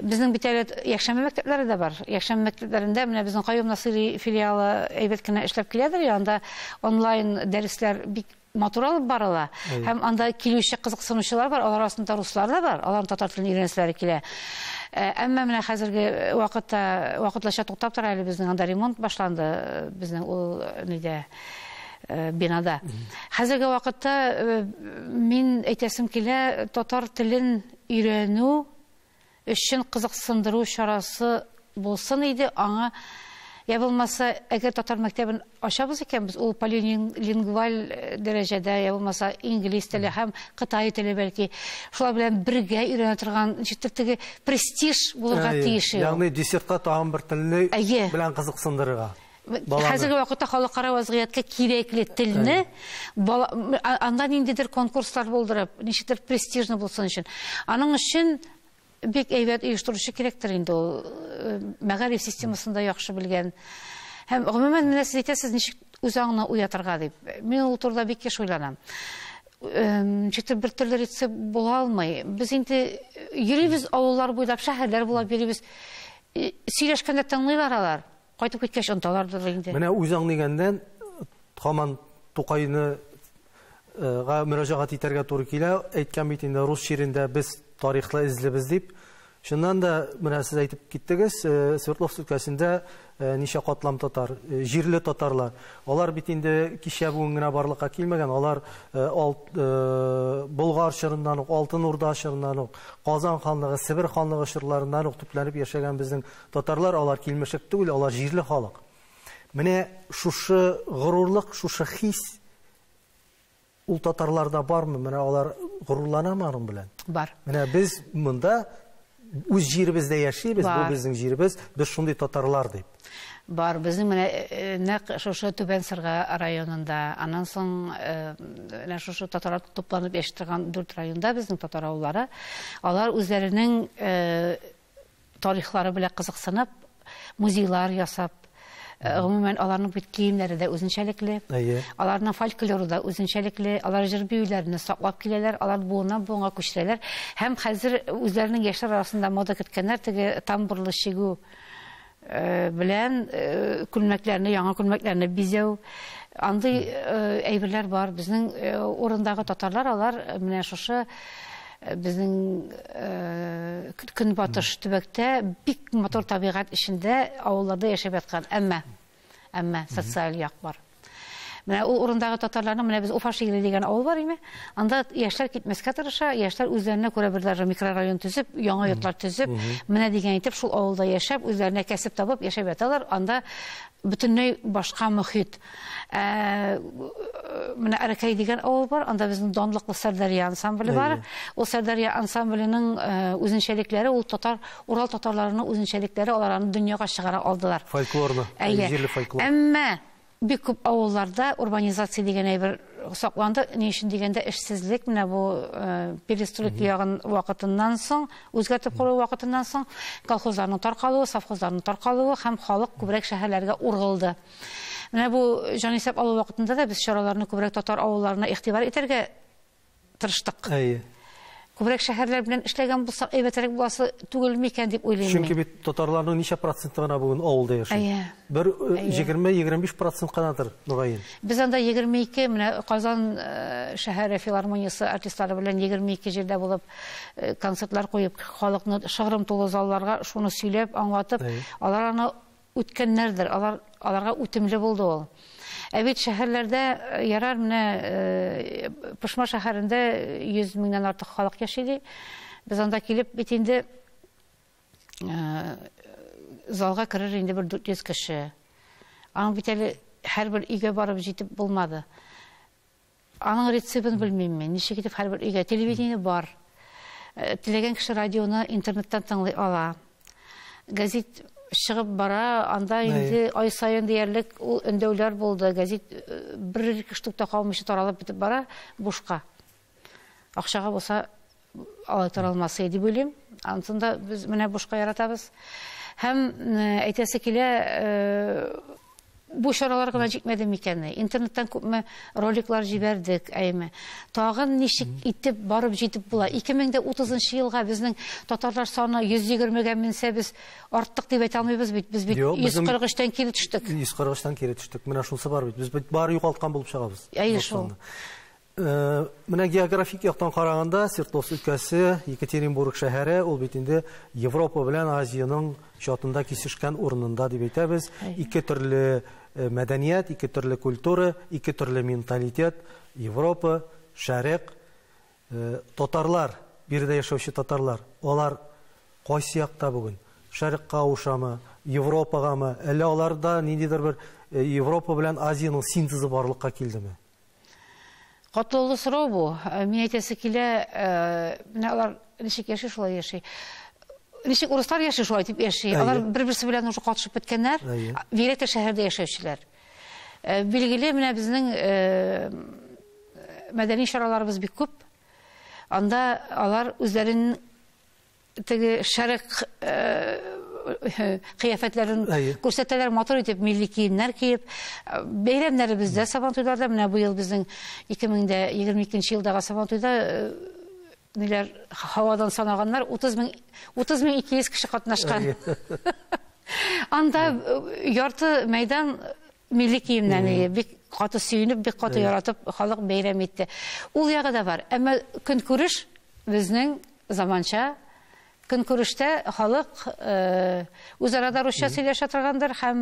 Безнең бит әле якшәмбе мәктәпләре дә бар. Якшәмбе мәктәпләрендә менә безнең Каюм Насыйри филиалы әйбәт кенә эшләп киләдер, анда онлайн дәресләр бик матур алып барыла. Һәм анда килүче кызыксынучылар бар, алар арасында руслар да бар, алар татар телен өйрәнәселәре килә. Әмма менә хәзерге вакытта вакытлыча туктап тора әле, безнең анда ремонт башланды, безнең ул нидә бинада. Хәзерге вакытта мин әйтәсем килә, татар телен өйрәнү өчен кызыксындыру чарасы булсын иде аңа. Я булмаса, әгәр татар мәктәбен ачабыз икән, без ул полилингваль дәрәҗәдә, я булмаса инглиз теле һәм кытай теле бәлки, шулар белән бергә өйрәнә торган ничектер теге престиж булырга тиеш. Ягъни десертка тагын бер телне белән кызыксындырырга. Хәзерге вакытта халыкара вазгыятькә кирәкле телне анда ниндидер конкурслар булдырып, ничектер престижно булсын өчен. Аның өчен бик әйбәт оештыручы кирәктер инде ул, мәгариф системасында яхшы белгән. Һәм гомумән менә сез әйтәсез, ничек үз аңны уятырга дип. Мин ул турыда бик еш уйланам. Ничектер бер төрле рецепт була алмый. Без инде йөрибез авыллар буйлап, шәһәрләр буйлап йөрибез. Сөйләшкәндә тыңлыйлар алар. Кайтып киткәч онталардыр инде. Менә үз аң дигәндән һаман Тукайны га мөрәҗәгать итәргә туры килә. Әйткән бит инде, рус җирендә без тарихлы эзлебез дип. Чыннан да менә сез әйтеп киттегез, Свердловск өлкәсендә ничә катлам татар, җирле татарлар. Алар бит инде кичә бүген генә барлыкка килмәгән, алар Болгар чорыннан ук, Алтын Урда чорыннан ук, Казан ханлыгы, Себер ханлыгы чорларыннан ук төпләнеп яшәгән безнең татарлар, алар килмешәк түгел, алар җирле халык. Менә шушы горурлык, шушы хис Ул татарларда бармы? Менә алар горурланамы аның белән? Бар. Менә без монда үз җиребездә яшибез, бу безнең җиребез, без шундый татарлар дип. Бар, безнең менә нәкъ шушы Түбән Сырга районында, аннан соң менә шушы татарлар тупланып яши торган 4 районда безнең татар авыллары, алар үзләренең тарихлары белән кызыксынып, музейлар ясап, гомумән аларның бит киемнәре дә үзенчәлекле, аларның фольклоры да үзенчәлекле, алар җыр биюләрне саклап киләләр, алар буыннан буынга күчерәләр. Һәм хәзер үзләренең яшьләр арасында мода керткәннәр, теге тамбурлы чигү белән күлмәкләрне, яңа күлмәкләрне бизәү, андый әйберләр бар. Безнең урындагы татарлар, алар менә шушы безнең көнбатыш төбәктә бик матур табигать эчендә авылларда яшәп яткан, әмма социаль як бар. Менә ул урындагы татарларның, менә без Уфа шигеле дигән авыл бар име, анда яшьләр китмәскә тырыша, яшьләр үзләренә күрә бер даже микрорайон төзеп, яңа йортлар төзеп, менә дигән итеп шул авылда яшәп, үзләренә кәсеп табып яшәп яталар. Анда бөтенләй башка мөхит. Менә Аракай дигән авыл бар, анда безнең данлыклы Сәрдәрия ансамбле бар. Ул Сәрдәрия ансамбленең үзенчәлекләре, ул татар, Урал татарларының үзенчәлекләре, алар аны дөньяга чыгара алдылар. Фольклорны, җирле фольклор. Әмма бик күп авылларда урбанизация дигән әйбер сакланды. Ни өчен дигәндә, эшсезлек, менә бу перестройка ягын вакытыннан соң, үзгәртеп кору вакытыннан соң, колхозларның таркалуы, совхозларның таркалуы һәм халык күбрәк шәһәрләргә ургылды. Менә бу җанисәп алу вакытында да без чараларны күбрәк татар авылларына игътибар итәргә тырыштык. Күбрәк шәһәрләр белән эшләгән булсак, әйбәтрәк буласы түгел микән дип уйлыйм мин. Чөнки бит татарларның ничә проценты гына бүген авылда яши? Бер 20-25 процент кынадыр, мөгаен. Без анда 22, менә Казан шәһәре филармониясе артистлары белән 22 җирдә булып, концертлар куеп, халыкны шыгрым тулы залларга шуны сөйләп, аңлатып, алар аны үткәннәрдер, аларга үтемле булды ул. Ә бит шәһәрләрдә, ярар, менә Пышма шәһәрендә 100 меңнән артык халык яши ди. Без анда килеп бит инде залга керер инде бер 400 кеше. Аның бит әле һәрбер өйгә барып җитеп булмады. Аның рецептын белмим мин. Ничек итеп һәрбер өйгә? Телевидение бар. Теләгән кеше радионы интернеттан тыңлый ала. Газет чыгып бара, анда инде ай саен диярлек ул өндәүләр булды. Газет бер ике штук та калмыйча таралып бетеп бара, бушка. Акчага булса алай таралмас иде дип уйлыйм. Ансын да без менә бушка яратабыз. Һәм әйтәсе килә, бу чаралар гына җитмәде микән? Интернеттан күпме роликлар җибәрдек, әйме. Тагын ничек итеп барып җитеп була? 2030 елга безнең татарлар саны 120-гә менсә, без арттык дип әйтә алмыйбыз бит. Без бит Юк, безнең 143-тән кире төштек. 143-тән кире төштек. Менә шунысы бар бит. Без бит бар югалткан булып чыгабыз. Әйе, шул. Менә географик яктан караганда, Свердловск өлкәсе, Екатеринбург шәһәре, ул бит инде Европа белән Азиянең чатында кисешкән урынында дип әйтәбез. Ике төрле мәдәният, ике төрле культура, ике төрле менталитет, Европа, Шәрык, татарлар, биредә яшәүче татарлар, алар кайсы якта бүген? Шәрыкка авышамы, Европагамы, әллә аларда ниндидер бер Европа белән Азиянең синтезы барлыкка килдеме? Катлаулы сорау бу. Мин әйтәсе килә, менә алар ничек яши, шулай яши. Ничек урыслар яши, шулай дип яши. Алар бер-берсе белән уже катышып беткәннәр. Бигрәк тә шәһәрдә яшәүчеләр. Билгеле, менә безнең мәдәни чараларыбыз бик күп. Анда алар үзләрен теге шәрык кыяфәтләрен күрсәтәләр, матур итеп милли киемнәр киеп. Бәйрәмнәребездә, Сабантуйларда, менә быел безнең 2022 елдагы Сабантуйда ниләр һавадан санаганнар, утыз мең ике йөз кеше катнашкан. Анда ярты мәйдан милли киемнән, бик каты сөенеп, бик каты яратып халык бәйрәм итте. Ул ягы да бар. Әмма көнкүреш безнең заманча көнкүрештә халык үзара да русча сөйләшә торгандыр һәм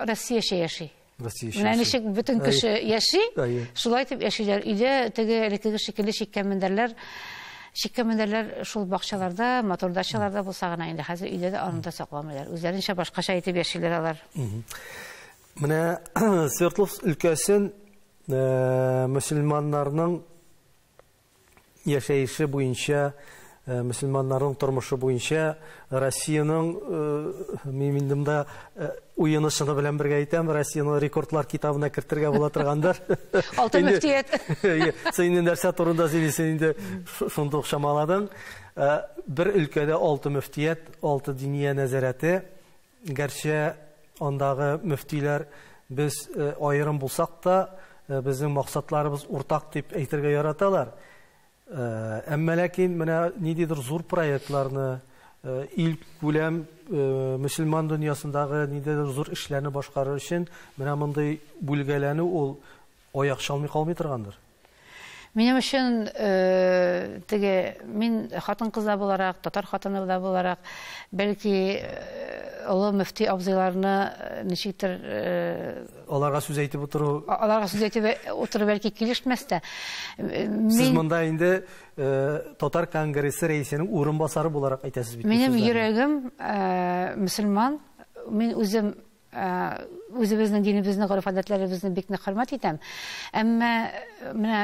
Россиячә яши. Россиячә Менә яши. ничек бөтен кеше яши, шулай итеп яшиләр. Өйдә теге элеккеге шикелле чиккән мендәрләр, чиккән мендәрләр шул бакчаларда, матур дачаларда булса гына инде хәзер өйдә дә аны да сакламыйлар. Үзләренчә башкача итеп яшиләр алар. Менә Свердловск өлкәсен мөселманнарның яшәеше буенча, мөселманнарның тормышы буенча Россиянең, мин инде монда уены чыны белән бергә әйтәм, Россиянең рекордлар китабына кертергә була торгандыр. Алтын мөфтият. Син инде нәрсә турында сөйлисең инде, шундук чамаладың. Бер өлкәдә 6 мөфтият, 6 диния нәзарәте, гәрчә андагы мөфтиләр без аерым булсак та, безнең максатларыбыз уртак дип әйтергә яраталар. Әмма ләкин менә ниндидер зур проектларны, ил күләм мөселман дөньясындагы ниндидер зур эшләрне башкарыр өчен менә мондый бүлгәләнү ул аяк чалмый калмый торгандыр. Минем өчен теге мин хатын-кыз да буларак, татар хатыны да буларак, бәлки олы мөфти абзыйларны ничектер аларга сүз әйтеп утыру, аларга сүз әйтеп утыру бәлки килешмәс тә. Сез монда инде Татар конгрессы рәисенең урынбасары буларак әйтәсез бит. Минем йөрәгем мөселман, мин үзем үзебезнең динебезне, гореф-гадәтләребезне бик нык хөрмәт итәм. Әмма менә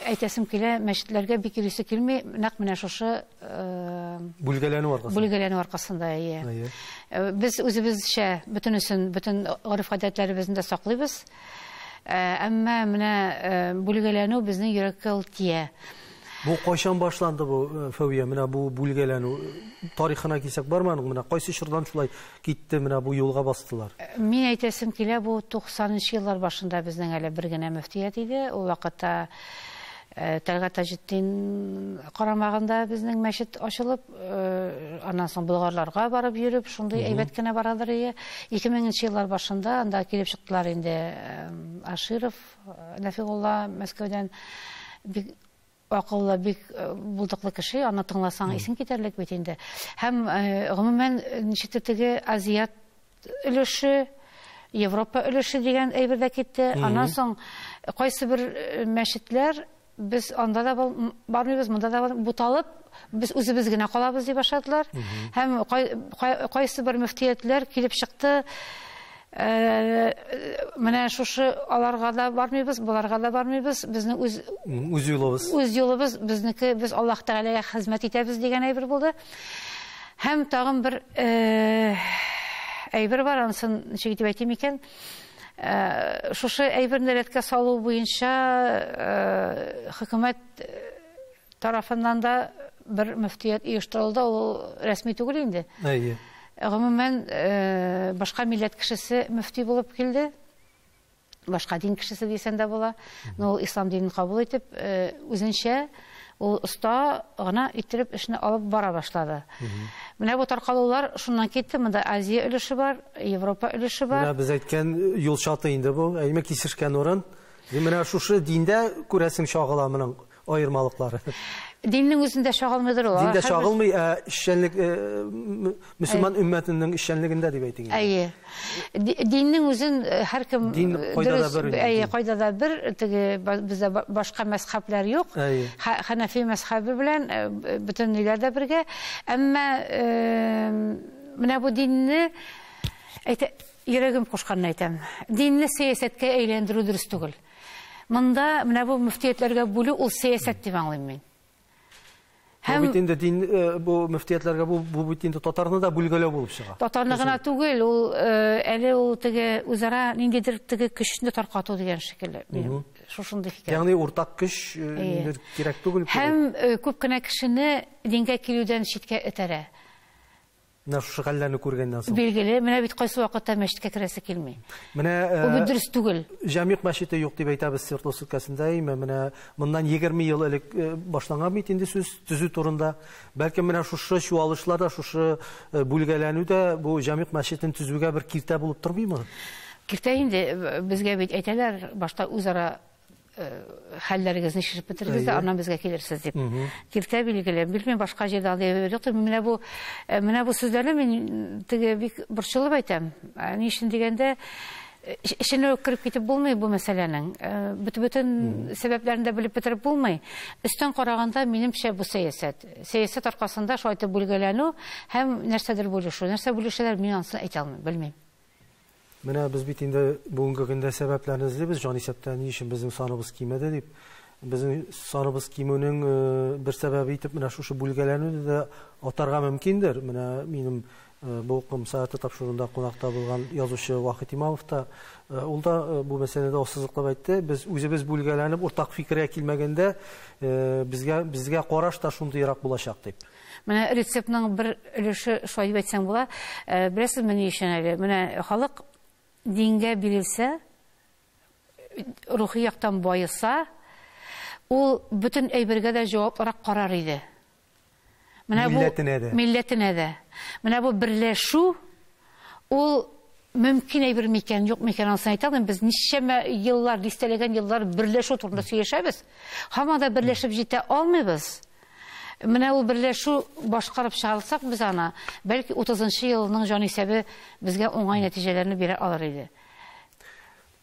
әйтәсем килә, мәчетләргә бик йөрисе килми, нәкъ менә шушы бүлгәләнү аркасында. Бүлгәләнү аркасында, әйе. Без үзебезчә бөтенесен, бөтен гореф-гадәтләребезне дә саклыйбыз. Әмма менә бүлгәләнү безнең йөрәккә ул тия. Бу кайчан башланды бу, Фәвия? Менә бу бүлгәләнү тарихына килсәк бармы аның? Менә кайсы чордан шулай китте, менә бу юлга бастылар? Мин әйтәсем килә, бу 90нчы еллар башында безнең әле бер генә мөфтият иде. Ул вакытта Тәлгать Таҗетдин карамагында безнең мәчет ачылып, аннан соң болгарларга барып йөреп, шундый әйбәт кенә барадыр иде. 2000 еллар башында анда килеп чыктылар инде Аширов, Нәфигулла Мәскәүдән, бик акыллы, бик булдыклы кеше, аны тыңласаң исең китәрлек бит инде. Һәм гомумән ничектер теге Азият өлеше, Европа өлеше дигән әйбер дә китте. Аннан соң кайсы бер мәчетләр без анда да бармыйбыз, монда да буталып, без үзебез генә калабыз дип башладылар. Һәм кайсы бер мөфтиятләр килеп чыкты. Менә шушы аларга да бармыйбыз, буларга да бармыйбыз, безнең үз юлыбыз. Үз юлыбыз, безнеке, без Аллаһ Тәгаләгә хезмәт итәбез дигән әйбер булды. Һәм тагын бер әйбер бар, анысын ничек итеп әйтим икән? Шушы әйберне рәткә салу буенча хөкүмәт тарафыннан да бер мөфтият оештырылды, ул рәсми түгел инде. Әйе. Гомумән, башка милләт кешесе мөфти булып килде. Башка дин кешесе дисәң дә була. Но ул ислам динен кабул итеп, үзенчә ул оста гына иттереп эшне алып бара башлады. Менә бу таркалулар шуннан китте. Монда Азия өлеше бар, Европа өлеше бар. Менә без әйткән юл чаты инде бу, әйме кисешкән урын. Менә шушы диндә күрәсең чагыла моның аермалыклары. Диннең үзендә чагылмыйдыр ул. Диндә чагылмый, ә эшчәнлек мөселман өммәтенең эшчәнлегендә дип әйтик. Әйе. Диннең үзен һәркем дин кайда да бер. Әйе, кайда да бер, теге бездә башка мәзһәбләр юк. Ханафи мәзһәбе белән бөтен ниләр дә бергә. Әмма менә бу динне әйтә, йөрәгем кушканны әйтәм. Динне сәясәткә әйләндерү дөрес түгел. Монда менә бу мөфтиятләргә бүлү ул сәясәт дип аңлыйм мин. Һәм бит инде дин бу мөфтиятләргә бу бит инде татарны да бүлгәләү булып чыга. Татарны гына түгел, ул әле ул теге үзара ниндидер теге көчне таркату дигән шикелле. Минем шушындый фикер. Ягъни уртак көч ниндидер кирәк түгел. Һәм күп кенә кешене дингә килүдән читкә этәрә. Менә шушы хәлләрне күргәннән соң. Билгеле, менә бит кайсы вакытта мәчеткә керәсе килми. Менә бу бит дөрес түгел. Җәмигъ мәчете юк дип әйтәбез Свердловск өлкәсендә, әйме? Менә моннан 20 ел элек башланган бит инде сүз төзү турында. Бәлки менә шушы чуалышлар да, шушы бүлгәләнү дә бу җәмигъ мәчетен төзүгә бер киртә булып тормыймы? Киртә инде безгә бит әйтәләр, башта үзара хәлләрегезне чишеп бетерегез дә, аннан безгә килерсез дип. Киртә билгеле, белмим, башка җирдә андый әйбер юктыр. Менә бу сүзләрне мин теге бик борчылып әйтәм. Ни өчен дигәндә, эченә үк кереп китеп булмый бу мәсьәләнең. Бөтен сәбәпләрен дә белеп бетереп булмый. Өстән караганда, минемчә, бу сәясәт. Сәясәт аркасында шулай итеп бүлгәләнү һәм нәрсәдер бүлешү. Нәрсә бүлешәләр, мин анысын әйтә алмыйм, белмим. Менә без бит инде бүгенге көндә сәбәпләрне эзлибез, җанисәптә ни өчен безнең саныбыз кимеде дип. Безнең саныбыз кимүнең бер сәбәбе итеп менә шушы бүлгәләнүне дә атарга мөмкиндер. Менә минем бу Ком сәгате тапшыруында кунакта булган язучы Вахит Имамов та, ул да бу мәсьәләдә ассызыклап әйтте. Без үзебез бүлгәләнеп уртак фикергә килмәгәндә, безгә караш та шундыйрак булачак дип. Менә рецептның бер өлеше шулай дип әйтсәң була. Беләсезме ни өчен әле? Менә халык дингә бирелсә, рухи яктан байыса, ул бөтен әйбергә дә җаваплырак карар иде. Менә бу Милләтенә дә. Милләтенә дә. Менә бу берләшү ул мөмкин әйбер микән, юк микән, анысын әйтә алмыйм. Без ничәмә еллар, дистәләгән еллар берләшү турында сөйләшәбез. Һаман да берләшеп җитә алмыйбыз. Менә ул берләшү башкарып чыгарсак без аны, бәлки 30 елның җанисәбе безгә уңай нәтиҗәләрне бирә алыр иде.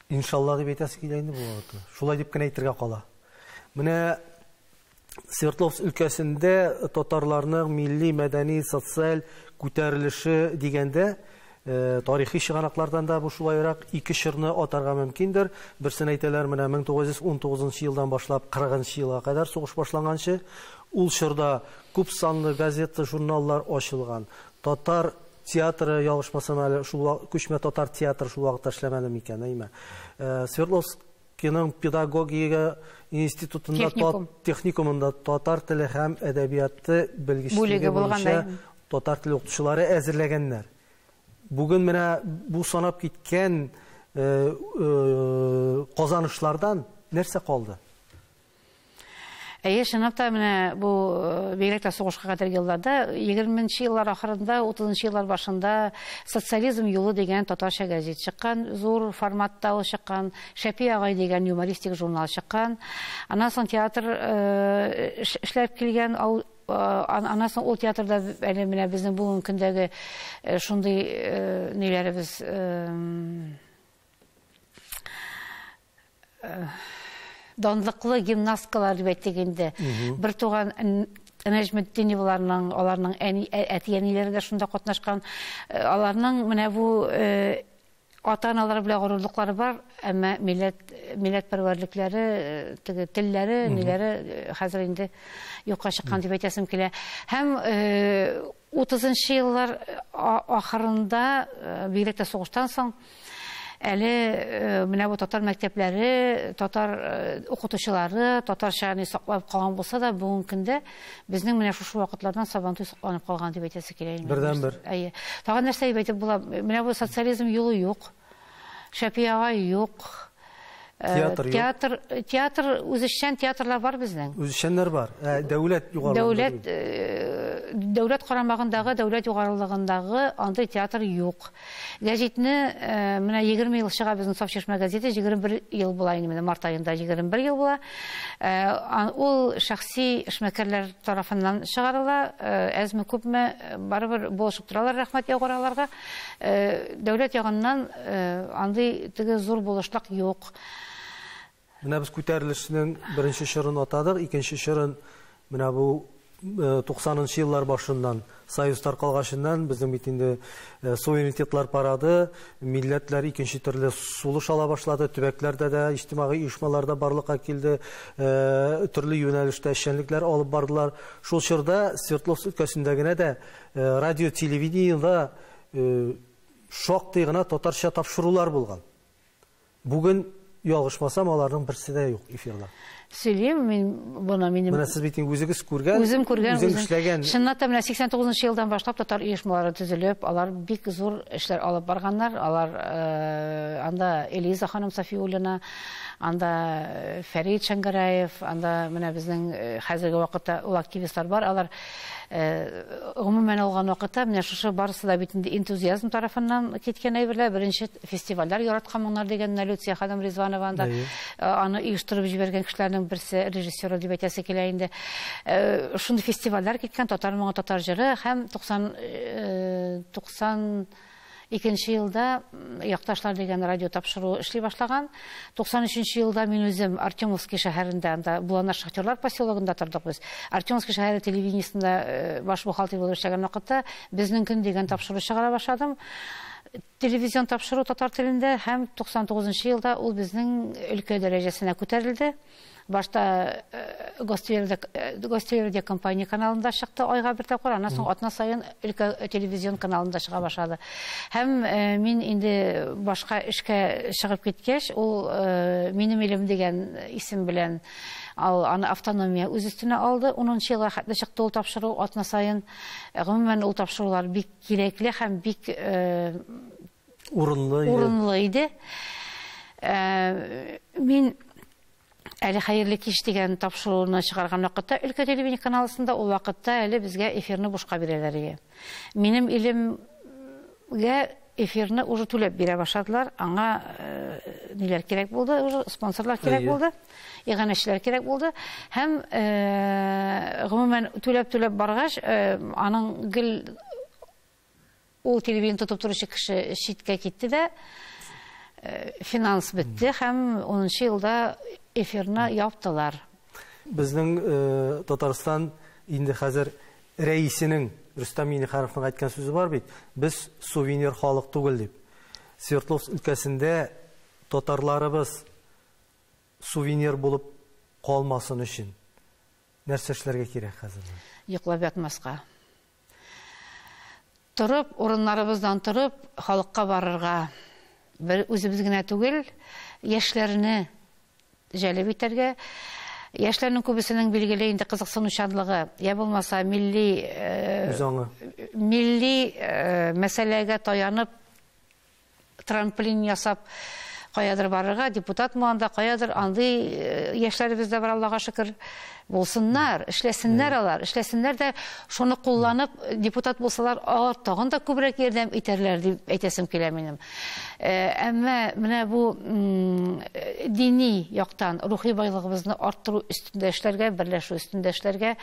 Иншалла дип әйтәсе килә инде бу вакытта. Шулай дип кенә әйтергә кала. Менә Свердловск өлкәсендә татарларның милли, мәдәни, социаль күтәрелеше дигәндә, тарихи чыганаклардан да бу шулайрак ике чорны атарга мөмкиндер. Берсен әйтәләр, менә 1919 елдан башлап 40 елга кадәр сугыш башланганчы, ул чорда күп санлы газета, журналлар ачылган. Татар театры, ялгышмасам әле, шул күчмә татар театры шул вакытта эшләмәде микән, әйме? Свердловскийның педагогия институтында, техникумында татар теле һәм әдәбияты белгечлеге буенча татар теле укытучылары әзерләгәннәр. Бүген менә бу санап киткән казанышлардан нәрсә калды? Әйе, чынлап та менә бу бигрәк тә сугышка кадәр елларда, 20 еллар ахырында, 30 еллар башында Социализм юлы дигән татарча газет чыккан, зур форматта ул чыккан, Шәпи агай дигән юмористик журнал чыккан. Аннан соң театр эшләп килгән, аннан соң ул театрда әле менә безнең бүгенге көндәге шундый ниләребез, данлыклы гимнасткалар дип әйтик инде. Бер туган Нәҗметдиновларның, аларның әти-әниләре дә шунда катнашкан. Аларның менә бу ата-аналары белән горурлыклары бар, әмма милләтпәрвәрлекләре, теге телләре, ниләре хәзер инде юкка чыккан дип әйтәсем килә. Һәм 30 еллар ахырында, бигрәк тә сугыштан соң, әле менә бу татар мәктәпләре, татар укытучылары татарча ни саклап калган булса да, бүгенге көндә безнең менә шушы вакытлардан Сабантуй сакланып калган дип әйтәсе килә инде. Бердән-бер. Әйе. Тагын нәрсә дип әйтеп була? Менә бу социализм юлы юк. Шәпи агай юк. Театр юк. Театр, театр, үзешчән театрлар бар безнең. Үзешчәннәр бар. Дәүләт югарылыгында. Дәүләт карамагындагы, дәүләт югарылыгындагы андый театр юк. Гәзитне менә 20 ел чыга безнең Саф Чишмә гәзите, 21 ел була инде, менә март аенда 21 ел була. Ул шәхси эшмәкәрләр тарафыннан чыгарыла, әзме күпме барыбер булышып торалар, рәхмәт яугыр. Дәүләт ягыннан андый теге зур булышлык юк. Менә без күтәрелешнең беренче чорын атадык, икенче чорын менә бу 90 еллар башыннан, Союз таркалгачыннан безнең бит инде суверенитетлар парады, милләтләр икенче төрле сулыш ала башлады, төбәкләрдә дә иҗтимагый оешмалар да барлыкка килде, төрле юнәлештә эшчәнлекләр алып бардылар. Шул чорда Свердловск өлкәсендә генә дә радио, телевидениедә шактый гына татарча тапшырулар булган. Бүген ялгышмасам, аларның берсе дә юк эфирда. Сөйлим мин буны, минем Менә сез бит инде үзегез күргән, Үзем күргән, үзең үзем эшләгән. Чынлап та менә 89 елдан башлап татар оешмалары төзелеп, алар бик зур эшләр алып барганнар. Алар анда Элиза ханым Сафиуллина, анда Фәрит Шәңгәрәев, анда менә безнең хәзерге вакытта ул активистлар бар. Алар гомумән алган вакытта менә шушы барысы да бит инде энтузиазм тарафыннан киткән әйберләр. Беренче фестивальләр яраткан моңнар дигән Люция ханым Ризванова анда, аны оештырып җибәргән кешеләрнең берсе, режиссеры дип әйтәсе килә инде. Шундый фестивальләр киткән, татар моңы, татар җыры һәм туксан икенче елда Якташлар дигән радио тапшыру эшли башлаган. Туксан өченче елда мин үзем Артемовский шәһәрендә, анда Буланар шахтерлар поселогында тордык без. Артемовский шәһәре телевидениесендә баш бухгалтер булып эшләгән вакытта Безнең көн дигән тапшыру чыгара башладым. телевизион тапшыру татар телендә һәм 99 елда ул безнең өлкә дәрәҗәсенә күтәрелде. Башта Гостелерадиокомпания каналында чыкты айга бер тапкыр, аннан соң атна саен өлкә телевизион каналында чыга башлады. Һәм мин инде башка эшкә чыгып киткәч, ул «Минем илем» дигән исем белән аны автономия үз өстенә алды. 10 елга хәтле чыкты ул тапшыру атна саен. Гомумән, ул тапшырулар бик кирәкле һәм бик урынлы иде. Мин әле «Хәерле кич» дигән тапшыруны чыгарган вакытта өлкә телевидение каналысында ул вакытта әле безгә эфирны бушка бирәләр иде. «Минем илем»гә эфирны уже түләп бирә башладылар. Аңа ниләр кирәк булды, уже спонсорлар кирәк булды, иганәчеләр кирәк булды. Һәм гомумән түләп-түләп баргач, аның гел ул телевидение тотып торучы кеше читкә китте дә, финанс бетте һәм 10 елда эфирны яптылар. Безнең Татарстан инде хәзер рәисенең Рөстәм Миңнехановның әйткән сүзе бар бит, без сувенир халык түгел дип. Свердловск өлкәсендә татарларыбыз сувенир булып калмасын өчен нәрсә эшләргә кирәк хәзер? Йоклап ятмаска. Торып, урыннарыбыздан торып, халыкка барырга. Бер үзебез генә түгел, яшьләрне җәлеп итәргә. Яшьләрнең күбесенең билгеле инде кызыксынучанлыгы, я булмаса милли мәсьәләгә таянып трамплин ясап каядыр барырга, депутат анда каядыр, андый яшьләребез дә бар, Аллага шөкер, булсыннар, эшләсеннәр алар, эшләсеннәр дә шуны кулланып депутат булсалар, алар тагын да күбрәк ярдәм итәрләр дип әйтәсем килә минем. Әмма менә бу дини яктан рухи байлыгыбызны арттыру өстендә эшләргә, берләшү өстендә эшләргә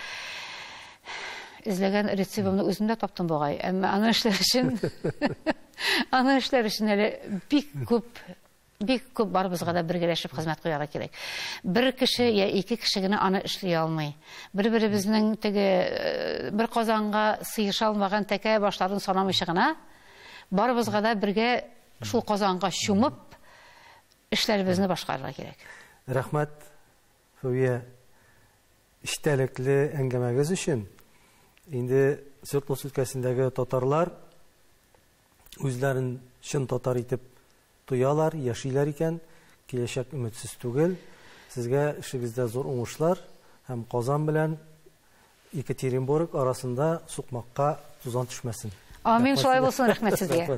эзләгән рецептымны үзем дә таптым бугай. Әмма аны эшләр өчен аны эшләр өчен әле бик күп барыбызга да бергәләшеп хезмәт куярга кирәк. Бер кеше я ике кеше генә аны эшли алмый. Бер-беребезнең теге бер казанга сыеша алмаган тәкә башларын санамыйча гына барыбызга да бергә шул казанга чумып эшләребезне башкарырга кирәк. Рәхмәт, Фәвия, эчтәлекле әңгәмәгез өчен. Инде Свердловск өлкәсендәге татарлар үзләрен чын татар итеп тоялар, яшиләр икән, киләчәк өметсез түгел. Сезгә эшегездә зур уңышлар һәм Казан белән Екатеринбург арасында сукмакка тузан төшмәсен. Амин, шулай булсын, рәхмәт сезгә.